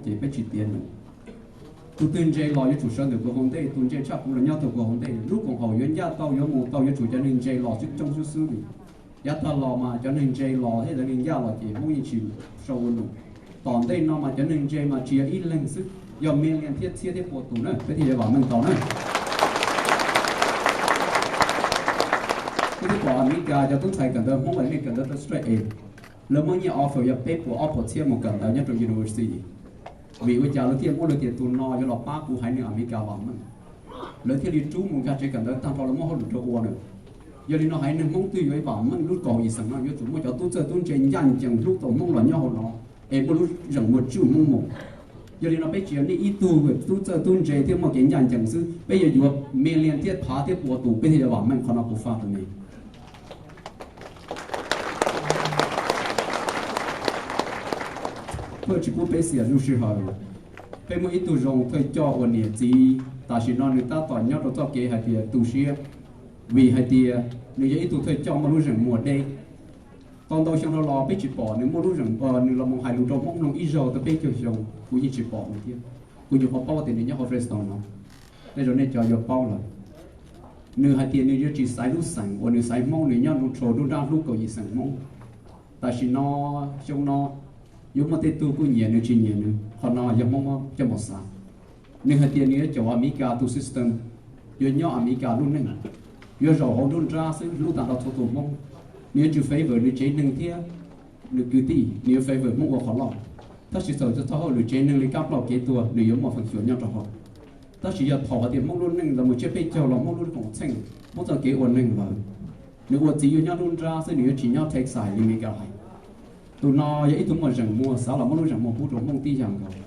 ces peb tsis tiav nws. Tus twg ntse los yuav tsum sawv ntawm kuv hauv ntej, tus ntse tshaj kuv los nyob tau kuv hauv ntej. Lub koom haum yuav ncaj tau yuav mus tau yuav tsum cov neeg ntse los xwb coob xwb xwb li. Yav tag los mas cov neeg ntse los thiab cov neeg ncaj los ces Hmoob yeej tsis sau ua num. Tom ntej no mas cov neeg ntse mas tsis yog ib leeg xwb, yog million thiab txhiab thiab pua tus na peb thiaj yuav vam meej tau na. Peb twb pom Amelikas cov tub ntxhais kawm ntawv Hmoob lawv nej kawm ntawv tau straight A, lawv muaj nyiaj offer yog peb puas ob puas txhiab mus kawm ntawv nyob rau university. Vim ua cas lawv thiaj muab lawv tias tus no yuav los pab kuv haiv neeg Amelikas vam meej, lawv thiaj li rub mus nkag tsev kawm ntawv tag nrho lawv muab hauj lwm rau ua na. Yog li no haiv neeg Hmoob twg yuav vam meej lub kaum yim xeem no yuav tsum muaj cov tub txawj tub ntse ncaj ncees hlub tau Hmoob los nyob hauv no, es muaj lub zeem muaj tsuj Hmoob mus. Yog li no peb tsis yog nej ib tug tub txawj tub ntse thiab muaj kev ncaj ncees xwb, peb yuav yuav million thiab phav thiab pua tus peb thiaj yuav vam meej. Qhov no kuv faj rau nej. Peb tsis pub peb xiam lub sij hawm. Peb muaj ib tug zoo thawj coj uas niam txiv tam sim no nws tab tom nyob rau txoj kev hais tias tu siab, vim hais tias nws yog ib tug thawj coj muaj lub zeem muag deb. Tau ntau xyoo no los peb tsis pom nws muaj lub zeem, nws los mus hais lus rau Hmoob mloog ib zaug tau peb caug xyoo kuv yeej tsis pom nws thiab. Kuv nyuam qhuav paub tias nws nyob hauv Fresno no. Tej zaum nej cov yuav paub lawm. Nws hais tias nws yuav tsis xaiv lub xeem uas nws xaiv Hmoob, nws nyob neutral nruab nrab hlub kaum yim xeem Hmoob. Tam sim no, xyoo no, yuav muaj tej tug kuj nyiam nws tsis nyiam nws, qhov no yog Hmoob coj mus xav. Nws hais tias nws yuav caum Amelikas tus system, yuav nyob Amelikas lub neej, yuav zaum hauv nruab nrab xwb hlub tag nrho txhua tus Hmoob. Nws yuav tsum favor nws tsev neeg thiab nws kwv tij, nws yuav favor Hmoob ua qhov loj. Tab sis txawm txog txoj hauj lwm tsev neeg li kab plaub kev tuag nws yuav muaj feem xyuam nyob rau hauv. Tab sis yog thaum hais tias Hmoob lub neej los mus tsiab peb caug los Hmoob lub koom txheej, Hmoob txoj kev ua neeg lawm, nws ua txiv yuav nyob nruab nrab xwb, nws yuav tsis nyob Texas li Meskas hais. Tus no yog ib tug muaj zeem muag, xav los muab lub zeem muag pub rau Hmoob tib yam nkaus.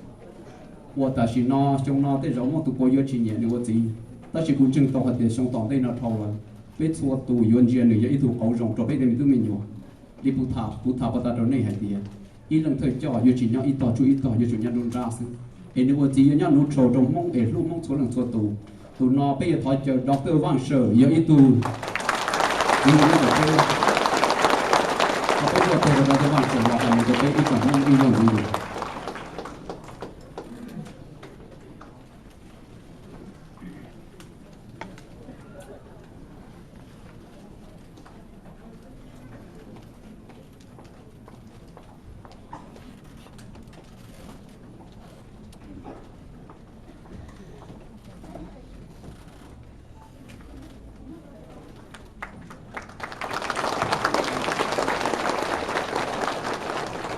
Uas tam sim no xyoo no tej zaum muaj tus puav yuav tsis nyiam nws ua txiv, tab sis kuv ntseeg tau hais tias xyoo tom ntej no dhau lawm, peb txhua tus yuav ntsia nws yog ib tug qauv zoo rau peb tej me tub me nyuam. Li kuv tham, kuv tham pas tas rau nej hais tias ib leej thawj coj yuav tsis nyob ib tog tsuj ib tog, yuav tsum nyob nruab nrab xwb. Es nws ua txiv yuav nyob neutral rau Hmoob es hlub Hmoob txhua leej txhua tus. Tus no peb yuav thov caw Doctor Vaj Sawm yog ib tug, peb, peb tuaj tag Doctor Vaj Sawm los hais lus rau peb ib tsoom Hmoob ib zaug ntxiv.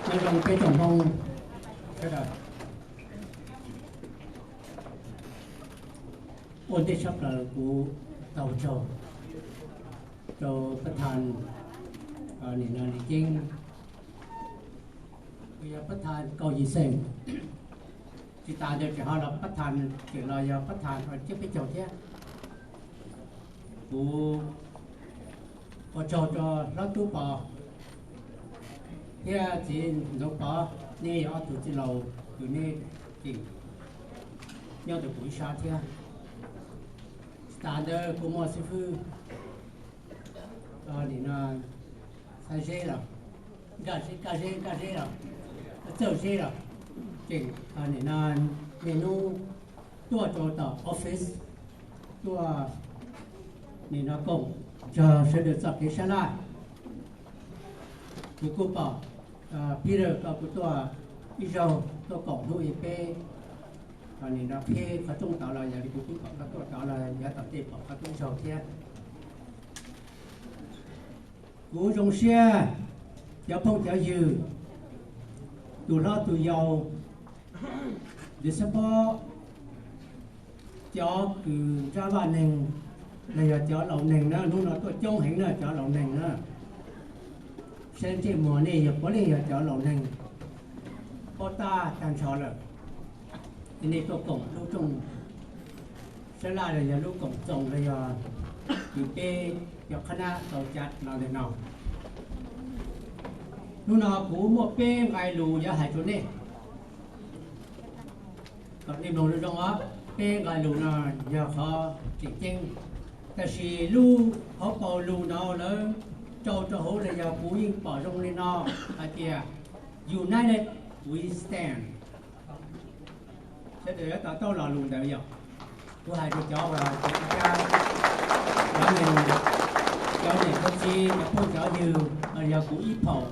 Nyob zoo peb tsoom Hmoob sawv daws. Ua ntej tshaj plaws kuv tau tsaug rau pab thas, nim no Lis Ceeb, uas yog pab thas kaum yim xeem, tsis tas ntawd tseem ho los pab thas, tseem los yog pab thas tsiab peb caug thiab. Kuv ua tsaug rau hlob Tub Pov thiab txiv Ntxoov Pov, nej yog ob tug txwj laus uas nej tseem nyob ntawm kuv ib sab thiab. Tsis tas ntawd kuv muaj xib fwb, nim no Xab Zeb los, Nkaj Zeb, Nkaj Zeb, Nkaj Zeb los, Txawj Zeb los, tseem nim no niaj hnub tuaj rau tom office, tuaj nim no koom nrog sawv daws txoj kev sab laj. Kuv kuj pom Peter koj kuj tuaj ib zaug tuaj koom hnub ib peb, nim no peb qhov rooj tod los yog li kuv kuj pom koj tuaj tod los yav tom ntej pom koj tuaj ib zaug thiab. Kuv zoo siab cov phooj cov ywg, tus hlob tus yau, tus xab phob, cov kws nrab vaj neeg, los yog cov laus neeg na, hnub no tuaj coob heev na cov laus neeg na. Saib ntsej muag nej yog puav leej yog cov laus neeg paub tab tag nrho lawm. Ces nej tuaj koom lub rooj sab laj los yog lub koom txoos los yog kws peb cov qhab nab tau cav los ntawm no. Hnub no kuv muaj peb nqai lus yuav hais rau nej. Kom nej mloog zoo zoo os, peb nqai lus no yog qhov tseem ceeb, tab sis lub hauv paus lus no lawv rau rau hauv los yog kuv yeej pom zoo li no hais tias, United we stand. Yuav tau tau lo lus ntawd yog kuv hais rau cov uas cov niam cov txiv, cov phooj cov ywg, yog kuv ib phaum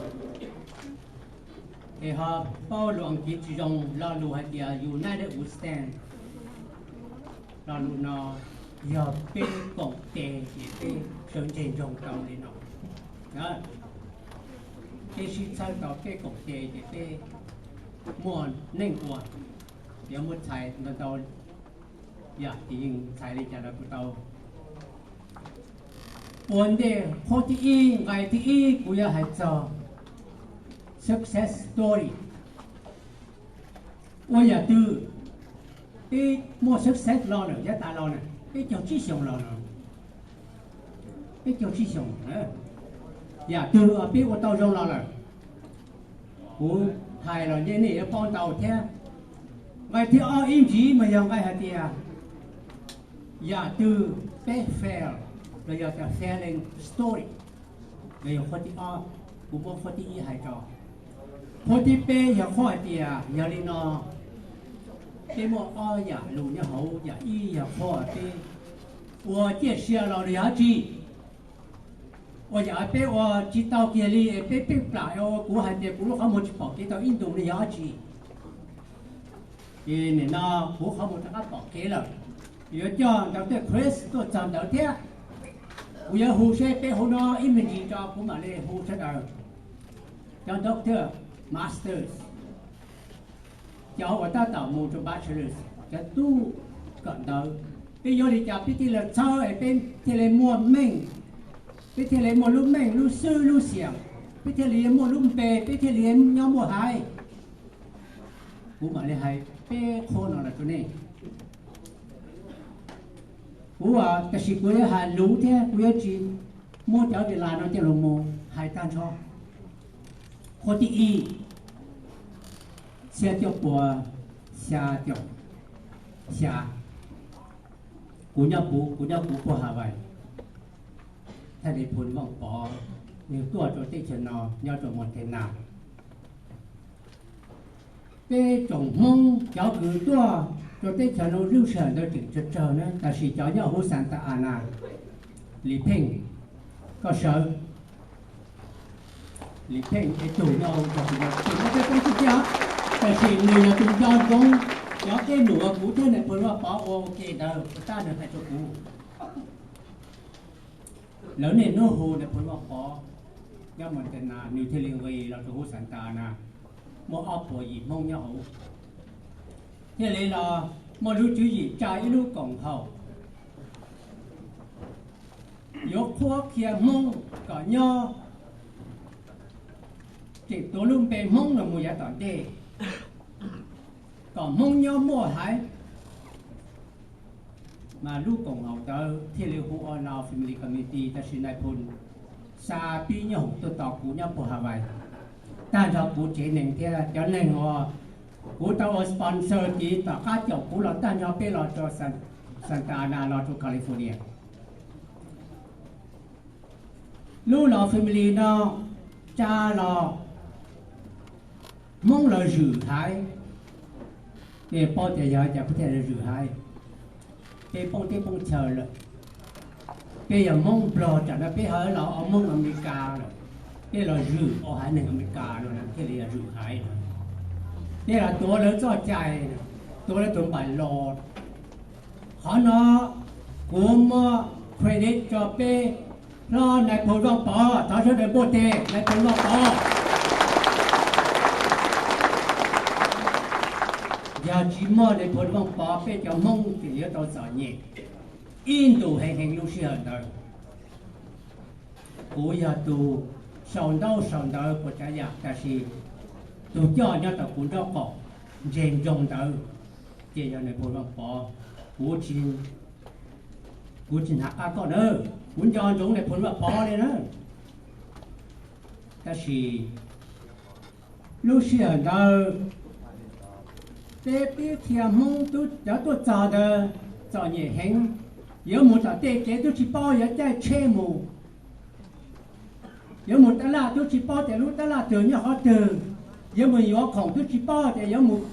es ho paub lus Askiv tsis zoo, lo lus hais tias United We Stand. Lo lus no yog peb koom tes ces peb sawv ntsug nrog tau li no. Peb sib txhawb tau peb koom tes ces peb muaj neej ua. Yuav muaj txhais ntau ntau yam ces yeej txhais li cas los kuj tau. Ua ntej qhov thib ib, nqai thib ib kuv yuav hais txog success story. Ua yam twg peb muaj success los lawm yav tas los na, peb caug tsib xyoos los no, peb caug tsib xyoos, yam twg peb ua tau zoo los lawm. Kuv hais los nej yuav paub ntau thiab. Nqai thib ob ib ntsis mas yog nqai hais tias yam twg peb fail los yog tias failing story, los yog qhov thib ob, kuv muab qhov thib ib hais tso. Qhov thib peb yog qhov hais tias yog li no, peb muaj ob yam lus nyob hauv, yam ib yog qhov peb ua ciaj sia los yog dab tsi, ua yam peb ua tsis tau kiag li es peb pheej plam ua, kuv hais tias kuv lub qhov muag tsis pom kev tau ib ntus no yog dab tsi. Ces nim no kuv qhov muag rov qab pom kev lawm, yuav coj Doctor Chris tuaj txog ntawd thiab. Kuv yuav hu seb peb hauv no ib me ntsis tso kuv mam li hu sawv daws. Cov Doctor, Masters, cov uas tab tom mus rau Bachelors, cov tub kawm ntawv, peb yuav li cas peb thiaj li txhawb es peb thiaj li muaj meej, peb thiaj li muaj lub meej lub xwb lub xiam, peb thiaj li muaj lub npe, peb thiaj li nyob muaj haiv. Kuv mam li hais peb qho no los rau nej. Kuv, tab sis kuv yuav hais luv thiab kuv yuav tsis muab cov vis las no coj los mus hais tag nrho. Qhov thib ib, xya cuaj puas xya caum xya, kuv nyob kuv, kuv nyob kuv puag Hawaii, Thaj Nais Phoo Vaj Pov, nws tuaj rau teb chaws no nyob rau Montana. Peb tsoom Hmoob cov kws tuaj rau teb chaws no lub sij hawm ntawd tseem tsawg tsawg na, tab sis cov nyob huv Santa Ana, Lis Pheej, koj sawv, Lis Pheej ib tug nyob, tab sis nws yog tus nco ntsoov cov dej num uas kuv thiab Nais Phoo Vaj Pov ua ua ke ntawd, tab nws hais rau kuv. Lawv niaj hnub hu Nais Phoo Vaj Pov nyob Montana, nws thiaj li nqis los rau huv Santa Ana, muaj ob puas yim Hmoob nyob hauv. Thiaj li los muaj lub tswv yim tsa ib lub koom haum yuav qhuab qhia Hmoob kom nyob, tseem tuav lub npe Hmoob los mus yav tom ntej, kom Hmoob nyob muaj haiv. Mas lub koom haum ntawd thiaj li hu ua Lao Family Committee, tab sis Nais Phoo xa pib nyob hoom tuaj tos kuv nyob puag Hawaii, tag nrho kuv tsev neeg thiab cov neeg uas kuv tau ua sponsor tiv tom qab caum kuv los tag nrho peb los rau Santa Ana los rau California. Lub Lao Family no tsa los Hmoob los zwm haiv. Nej paub tias yog cas peb thiaj los zwm haiv? Peb poob teb poob chaw lawm. Peb yog Hmoob Nplog, tsam no peb ho los ua Hmoob Amelikas lawm. Peb los zwm ua haiv neeg Amelikas no thiaj li yog zwm haiv. Peb los tuav lawv txoj cai, tuav lawv tus npaim los. Qhov no kuv muab credit rau peb hlob Nais Phoo Vaj Pov, thov sawv daws npuaj tes Nais Phoo Vaj Pov. Yog tsis muaj Nais Phoo Vaj Pov peb cov Hmoob tseem yuav tau txom nyem ib ntus heev heev lub sij hawm ntawd. Kuv yog tus sau ntaub sau ntawv puas tsav yam, tab sis tus coj nyob tom kuv nraub qaum ntseg ntsoog ntawd ces yog Nais Phoo Vaj Pov. Kuv, kuv tsis hnav qab koj na, kuv nco ntsoov Nais Phoo Vaj Pov li na. Tab sis lub sij hawm ntawd peb pib qhia Hmoob cov tuaj txog ntawd txom nyem heev, yuav mus tom tej kev twb tsis paub yuav caij tsheb mus, yuav mus tab laj twb tsis paub tias lub tab laj twg nyob qhov twg, yuav mus yuav khoom twb tsis paub tias yuav mus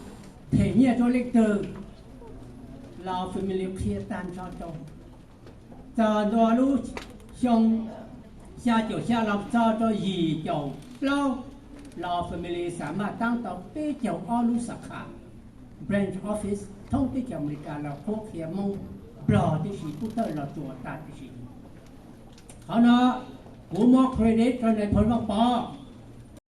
them nyiaj rau leej twg. Law Family qhia tag nrho rau, txog ntua lub xyoo xya caum xya los txog rau yim caum plaub, Law Family xav maj taab tau peb caug ob lub xab kha, branch office thoob teb chaws Amelikas los qhuab qhia Moob Nplog tib si, pub thawj Los Tsuas tas tib si. Qhov no kuv muab credit rau nais phoo Vaj Pov.